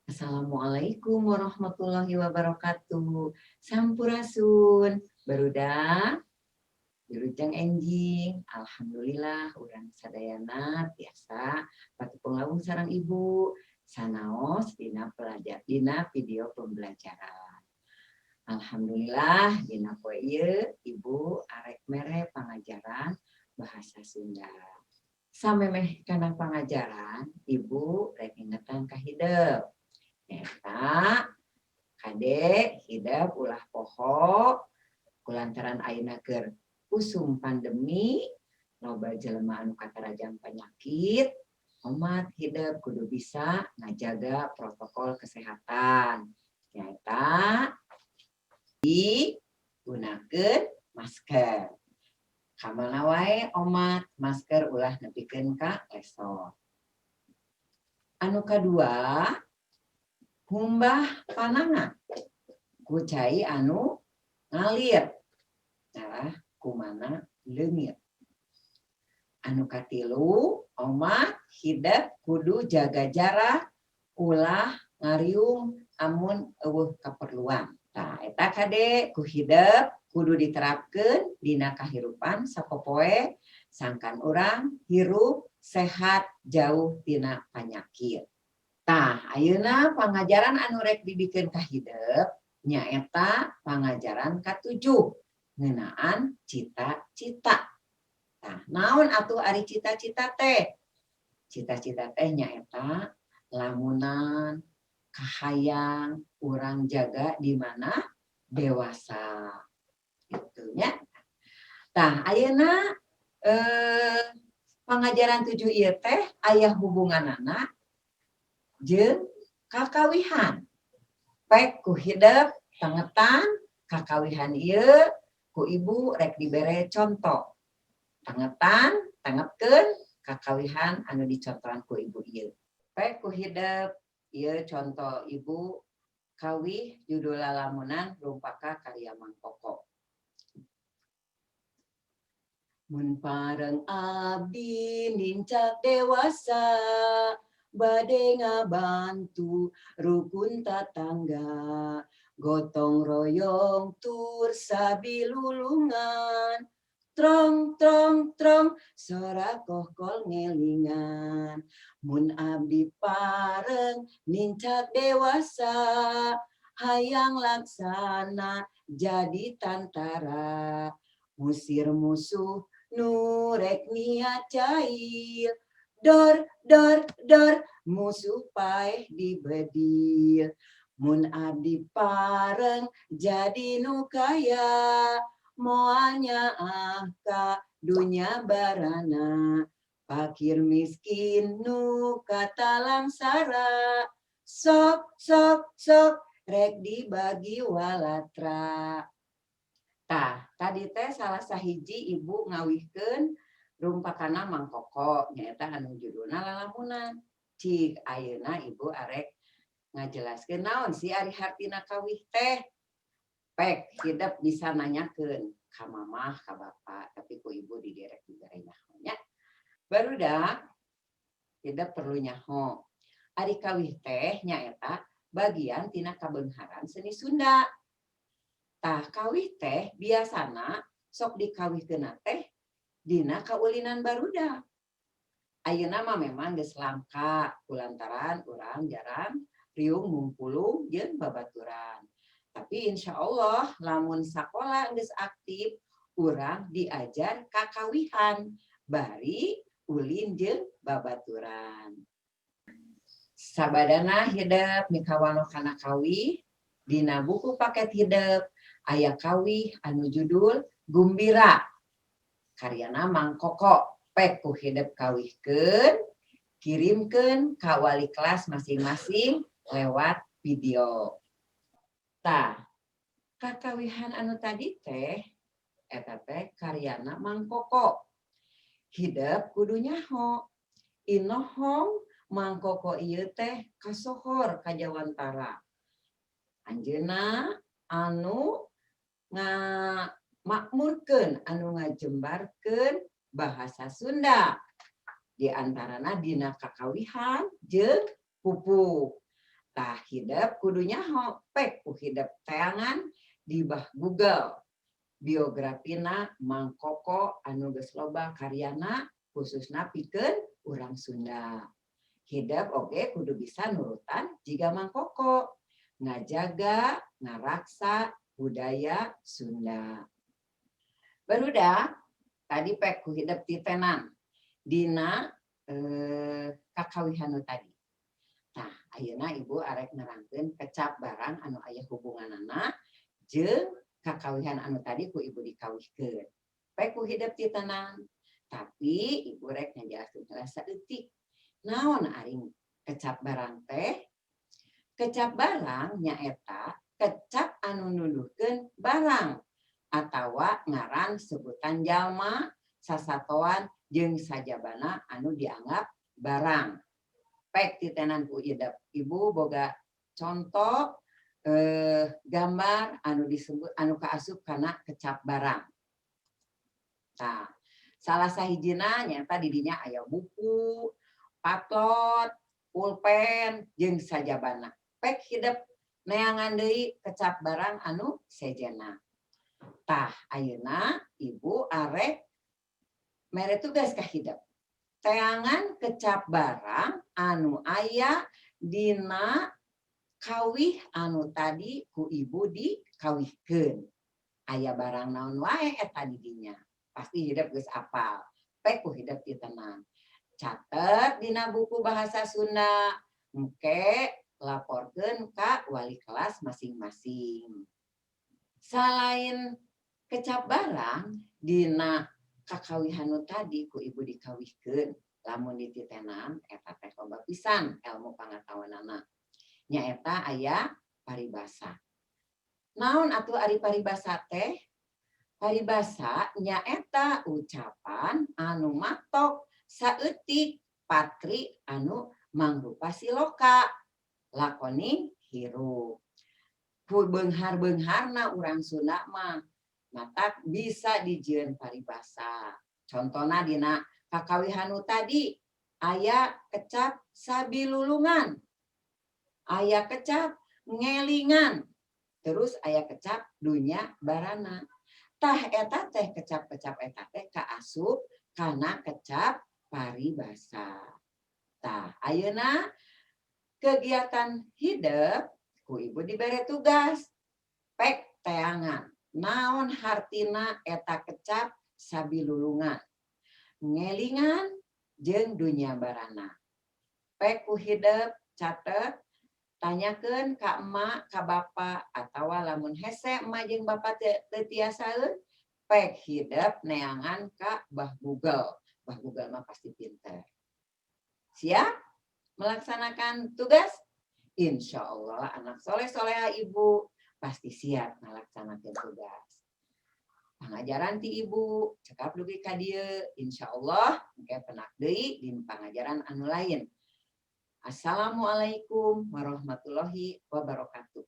Assalamualaikum warahmatullahi wabarakatuh. Sampurasun, barudak. Wilujeng enjing. Alhamdulillah urang sadayana tiasa patepung lawung sareng Ibu sanaos dina pelajar dina video pembelajaran. Alhamdulillah, dina poe ieu Ibu arek mere pangajaran bahasa Sunda. Samemeh kana pangajaran, Ibu rek ngingetan ka hidep. Nyaeta kade hidep ulah poho kulantaran ayeuna keur usum pandemi, loba jelema anu katarajang penyakit. Omat hidep kudu bisa ngajaga protokol kesehatan, nyaeta digunakeun masker. Kamana wae omat masker ulah nepikeun ka lesot. Anu kadua, humbah panangan ku cai anu ngalir cara kumana leungit. Anu katilu, omat hidep kudu jaga jarak, ulah ngariung amun euweuh kaperluan. Tah, eta kade ku hidep kudu diterapkeun dina kahirupan sapopoe sangkan urang hirup sehat jauh tina panyakit. Tah, ayeuna pangajaran anu rek dibikeun ka hidep nyaeta pangajaran katujuh ngeunaan cita-cita. Tah, naon atuh ari cita-cita teh? Cita-cita teh nyaeta lamunan, kahayang urang jaga di mana dewasa. Gitu nya. Tah, ayeuna pangajaran 7 ieu teh aya hubunganana jeung kakawihan. Pek ku hidep tangetan kakawihan ieu, ku Ibu rek dibere contoh. Tangetan, tangetkeun kakawihan anu dicontohan ku Ibu ieu. Pek ku hidep ieu contoh Ibu, kawih judul Lalamunan rumpaka karya Mang Koko. Mun pareng abdi nincak dewasa, bade ngabantu rukun tatangga, gotong royong tur sabilulungan, trong trong trong sora kohkol ngelingan. Mun abdi pareng nincak dewasa, hayang laksana jadi tantara, musir musuh nu rek niat jahil, dor dor dor musuh paeh dibedil. Mun abdi pareng jadi nu kaya, moal nyaah ka dunya barana, pakir miskin nu katalangsara, sok sok sok rek dibagi walatra. Tah, tadi teh salah sahiji Ibu ngawihkeun rumpakana Mang Koko, nyaeta anu judulna Lalamunan. Cik, ayeuna Ibu arek ngajelaskeun naon sih ari hartina kawih teh. Pek hidep bisa nanyakeun ka mamah, ka bapak, tapi ku Ibu diderek dibere nyaho nya. Barudak, hidep perlu nyaho. Ari kawih teh nyaeta bagian tina kabeungharan seni Sunda. Tah, kawih teh biasana sok dikawihkeunna teh dina kaulinan barudak. Ayeuna mah memang geus langka kulantaran urang jarang riung mungpulung jeung babaturan. Tapi insya Allah lamun sakola geus aktif, urang diajar kakawihan bari ulin jeung babaturan. Sabadana hidep mikawanoh kana kawih, dina buku paket hidep aya kawih anu judul Gumbira karyana Mang Koko. Pek ku hidep kawihkeun, kirimkeun ka wali kelas masing-masing lewat video. Tah, kakawihan anu tadi teh eta teh karyana Mang Koko. Hidep kudu nyaho, inohong Mang Koko ieu teh kasohor ka jawantara. Anjeunna anu ngamakmurkeun, anu ngajembarkeun bahasa Sunda, di antarana dina kakawihan jeung pupuh. Tah, hidep kudu nyaho, pek ku hidep teangan di bah Google biografina Mang Koko anu geus loba karyana, khususna pikeun urang Sunda. Hidep oge kudu bisa nurutan jiga Mang Koko, ngajaga ngaraksa budaya Sunda. Barudak, tadi pek ku hidep titenan dina kakawihan nu tadi. Nah, ayeuna ibu arek nerangkeun kecap barang anu aya hubunganana jeung kakawihan anu tadi ku ibu dikawihkeun. Pek ku hidep titenan, tapi ibu rek ngajelaskeun heula saeutik. Naon ari kecap barang teh? Kecap barang nyaeta kecap anu nuduhkeun barang atawa ngaran sebutan jalma, sasatoan, jeung sajabana anu dianggap barang. Pek titenan ku hidep. Ibu boga contoh gambar anu disebut anu kaasup kana kecap barang. Tah, salah sahijina nyaeta di dinya aya buku, patlot, pulpen, jeung sajabana. Pek hidep neangan deui kecap barang anu sejenna. Tah, ayeuna ibu arek mere tugas ka hidep. Teangan kecap barang anu aya dina kawih anu tadi ku ibu dikawihkeun. Aya barang naon wae eta di dinya. Pasti hidep geus apal. Pek ku hidep titenan. Catet dina buku bahasa Sunda, engke laporkeun ka wali kelas masing-masing. Selain kecap barang dina kakawihan nu tadi ku ibu dikawihkeun, lamun dititenan eta teh loba pisan ilmu pangatahuanana. Nyaeta aya paribasa. Naon atuh ari paribasa teh? Paribasa nyaeta ucapan anu matok saeutik patri anu mangrupa siloka lakoning hirup. Ku beunghar-beungharna urang Sunda mah matak bisa dijieun paribasa. Contona dina kakawihan nu tadi aya kecap sabilulungan, aya kecap ngelingan, terus aya kecap dunya barana. Tah, eta teh kecap-kecap eta teh kaasup kana kecap paribasa. Tah, ayeuna kegiatan hidep ku ibu dibere tugas, pek teangan naon hartina eta kecap sabilulungan, ngelingan, jeung dunya barana. Pek ku hidep catet, tanyakeun ka emak, ka bapa, atawa lamun hese emak jeung bapa teu tiasaeun, pek hidep neangan ka Bah Google. Bah Google mah pasti pinter. Siap melaksanakan tugas? Insya Allah anak soleh soleha ibu pasti siap melaksanakan tugas. Pangajaran ti ibu cekap dugi ka dieu, insya Allah engke pendak deui di pangajaran anu lain. Assalamualaikum warahmatullahi wabarakatuh.